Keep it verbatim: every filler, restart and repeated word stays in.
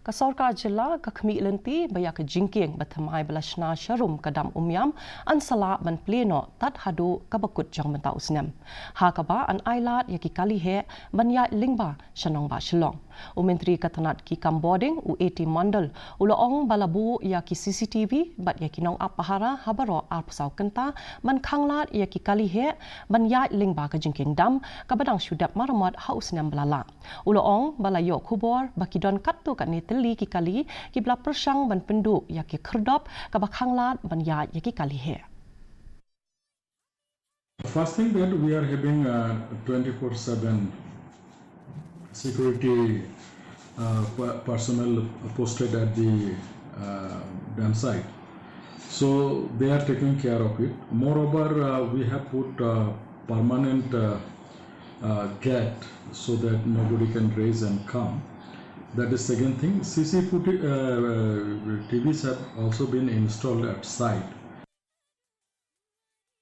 Ka sorkar jylla ka khmih lynti ba ïa ka jingkieng ba thymmai ba la shna sharum ka dam Umiam yn sa lah ban plie noh tad haduh kaba kut jong mynta u snem, ha kaba yn ailad ïa ki kali heh ban ïaid lyngba sha nongbah Shillong. U Myntri ka tnad ki kam bording, u A T Mondal, u la ong ba la buh ïa ki C C T V bad ïa ki nongap pahara ha baroh arphew saw kynta ban khanglad ïa ki kali heh ban ïaid lyngba ka jingkieng dam kaba dang shu dep maramot ha u snem ba la leit. U la ong ba la ïoh khubor ba ki don katto katne tylli ki kali kiba la pyrshang ban pynduh ïa ki khyrdop kaba khanglad ban ïaid ïa ki kali heh. First thing that we are having a twenty-four seven security uh, per- personnel posted at the uh, dam site. So they are taking care of it. Moreover, uh, we have put a permanent uh, uh, gate so that nobody can raise and come. That is second thing. C C footage, uh, uh, T Vs have also been installed at site.